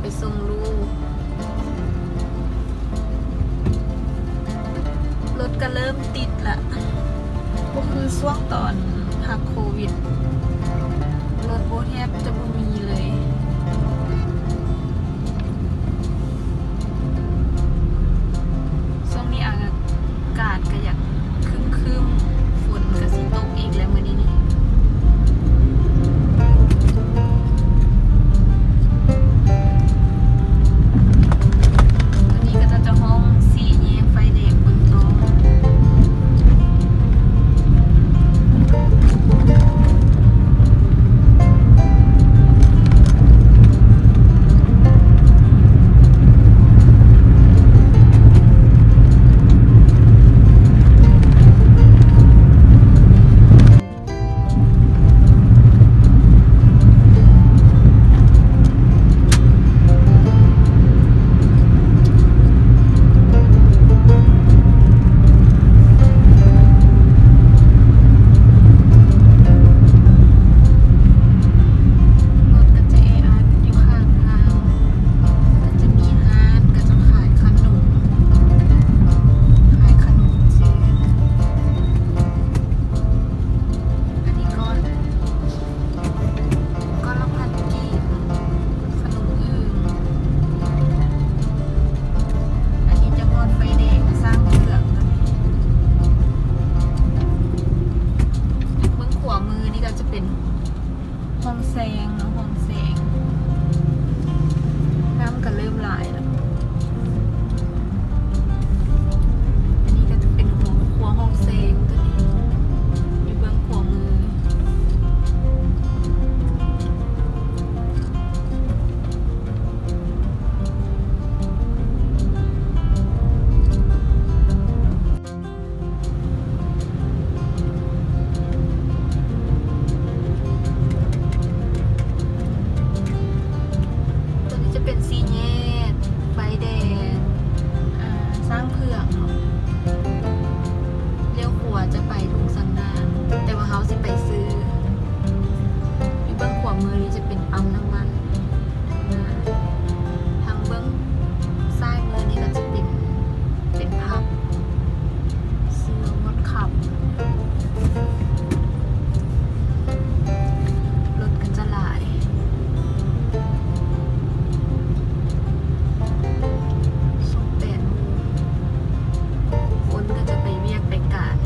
ໄປສົ່ງລູກ ລົດກະເລີ່ມຕິດລະ ບໍ່ຄືຊ່ວງຕອນພັກໂຄວິດ ລົດບໍ່ ແທບຈະບໍ່ມີເລີຍ. ຊ່ວງນີ້ອາກາດກະຢາກຄຶ້ມໆ ຝົນກະຊິຕົກອີກແລ້ວມື້ນີ້ນີ້. ໂຕນີ້ກະຈະ ຈະຮ້ອງສີ່ແຍກໄຟແດງເບິ່ງຕໍ່. ລົດກະຈະແອອັດຢູ່ຂ້າງທາງ ກະຈະມີຮ້ານ ກະຈະຂາຍຂະໜົມ ຂາຍຂະໜົມຈີນ. ອັນນີ້ກ້ອນ ກ້ອນລະພັນກີບ ຂະໜົມອຶ່ງ. ອັນນີ້ຈະຮອດໄຟແດງຊ້າງເຜືອກ. ເບິ່ງຂວາມືນີ້ກະຈະເປັນ ຮ່ອງແຊງເນາະ ຮ່ອງແຊງ ນ້ຳກະເລີ່ມຫຼາຍລະ. ອັນນີ້ກະຈະເປັນຂົວ ຂົວຮ່ອງແຊງໂຕນີ້ ຢູ່ເບື້ອງຂວາມື. ໂຕນີ້ຈະເປັນສີ່ແຍກໄຟແດງ ອາ ຊ້າງເຜືອກເນາະ ລ້ຽວຂວາຈະໄປທົ່ງສັນນາງ ແຕ່ວ່າເຮົາຊິໄປຊື້. ຢູ່ເບື້ອງຂວາມືນີ້ຈະເປັນປ້ຳນ້ຳມັນ. ທາງເບື້ອງຊ້າຍມືນີ້ກະຈະເປັນ ເປັນຜັບ ຊື້ຮອດຄັບ. ລົດກະຈະຫຼາຍ ຊ່ວງແປດໂມງ ຄົນກະຈະໄປວຽກໄປການ.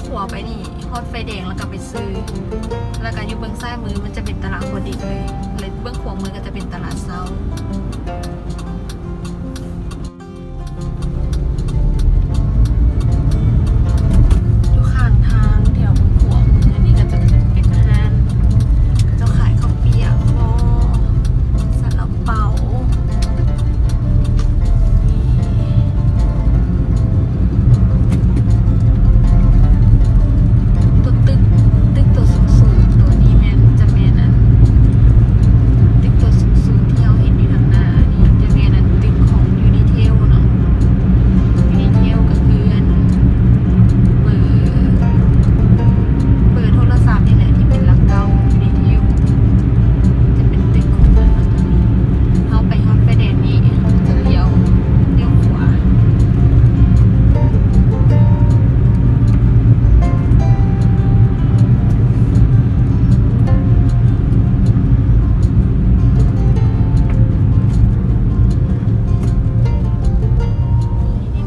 ຂວາໄປນີ້ ຮອດໄຟແດງແລ້ວກໍໄປຊື້ ແລ້ວກໍຢູ່ເບື້ອງຊ້າຍມືມັນຈະເປັນຕະຫຼາດຫົວດິນເລີຍ ແລະເບື້ອງຂວາມືກໍຈະເປັນຕະຫຼາດເຊົ້າ. ຢູ່ຂ້າງທາງແຖວເບື້ອງຂວາມືນີ້ກໍຈະເປັນຮ້ານ ເຂົາເຈົ້າຂາຍເຂົ້າປຽກບໍ ຊາລາເປົາ. ຕົວຕຶກ ຕຶກຕົວສູງໆ ຕົວນີ້ແມ່ນ ຈະແມ່ນອັນ ຕຶກຕົວສູງໆ ທີ່ເຮົາເຫັນຢູ່ທາງໜ້ານີ້ ຈະແມ່ນອັນຕຶກຂອງ Unitel ເນາະ. Unitel ກໍຄືອັນ ເບີ ເບີໂທລະສັບນີ້ແຫຼະ ທີ່ເປັນຫຼັກເກົ້າ Unitel ຈະເປັນຕຶກຂອງເພິ່ນ. ເຮົາໄປຮອດໄຟແດງນີ້ ຈະລ້ຽວ ລ້ຽວຂວາ.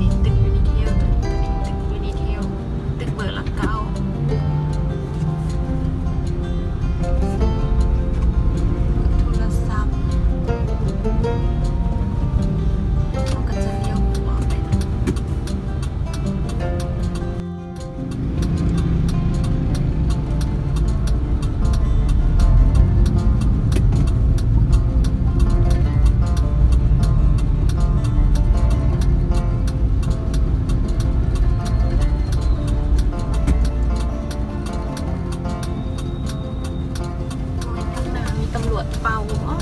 ນີ້ໆ ຕຶກ Unitel ຕົວນີ້ ຕຶກ Unitel ຕຶກເບີຫຼັກເກົ້າ ໂທລະສັບ ເຮົາກໍຈະລ້ຽວຂວາໄປ. ໂອ້ຍ ທາງໜ້າມີຕຳຫຼວດເປົ່າບໍ?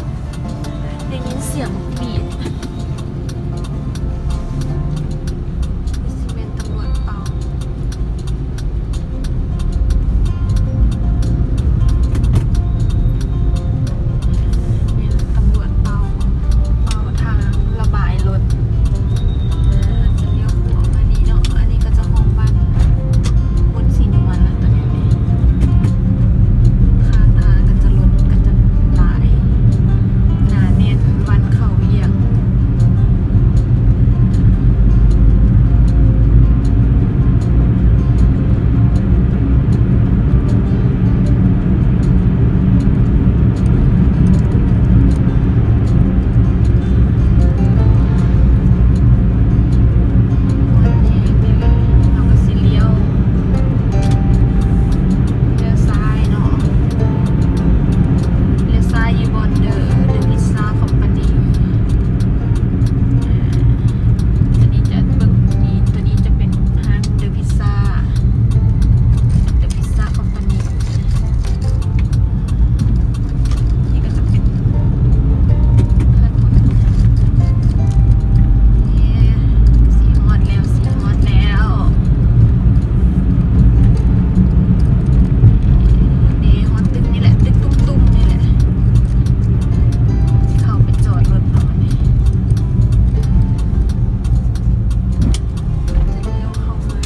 ໄດ້ຍິນສຽງບີດ ຄືຊິແມ່ນຕຳຫຼວດເປົ່າ. ແມ່ນຕຳຫຼວດເປົ່າ ເປົ່າທາງລະບາຍລົດ. ຈະລ້ຽວຂວາມານີ້ເນາະ ອັນນີ້ກໍຈະຮອດບ້ານໂພນສີນວນແລ້ວ ຕອນນີ້ນີ້ ຂ້າງທາງກໍຈະລົດກໍຈະຫຼາຍ ໜາແໜ້ນ ວັນເຂົ້າວຽກ. ເຮົາກໍຊິລ້ຽວ ລ້ຽວຊ້າຍເນາະ ລ້ຽວຊ້າຍຢູ່ບ່ອນເດີ ເດີພິຊຊາຄອມພານີ. ອ່າ ຕົວນີ້ຈະເບິ່ງ ນີ້ ຕົວນີ້ຈະເປັນຮ້ານເດີພິຊຊາ ເດີພິຊຊາຄອມພານີ. ນີ້ກໍຈະເປັນ ເອີ ຊິຮອດແລ້ວ ຊິຮອດແລ້ວ ເອີ ຮອດຕຶກນີ້ແຫຼະ ຕຶກຕຸ້ມໆນີ້ແຫຼະ ເຂົ້າໄປຈອດລົດເນາະ ນີ້ ຈະລ້ຽວເຂົ້າມາ.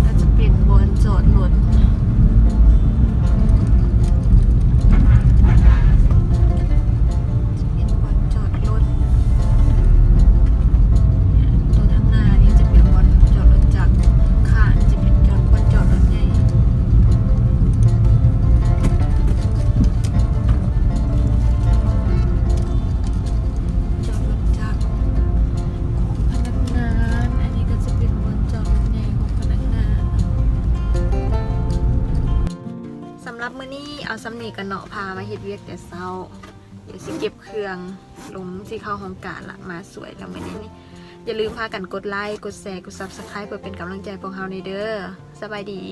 ກໍຈະເປັນບ່ອນຈອດລົດ ຈະເປັນບ່ອນຈອດລົດ ຕົວທາງໜ້ານີ້ຈະເປັນບ່ອນຈອດລົດຈັກ ຂ້າງນີ້ຈະເປັນຈອດ ບ່ອນຈອດລົດໃຫຍ່. ຈອດລົດຈັກຂອງພະນັກງານ ອັນນີ້ກໍຈະເປັນບ່ອນຈອດລົດໃຫຍ່ຂອງພະນັກງານ. ສຳລັບມື້ນີ້ເອົາສ່ຳນີ້ກ່ອນເນາະ ພາມາເຮັດວຽກແຕ່ເຊົ້າ ດຽວຊິເກັບເຄື່ອງລົງ ຊິເຂົ້າຫ້ອງການລະ ມາສວຍລະມື້ນີ້ນີ້. ຢ່າລືມພາກັນກົດໄລ ກົດແຊ ກົດ Subscribe ເພື່ອເປັນກຳລັງໃຈພວກເຮົາແດ່ເດີ. ສະບາຍດີ.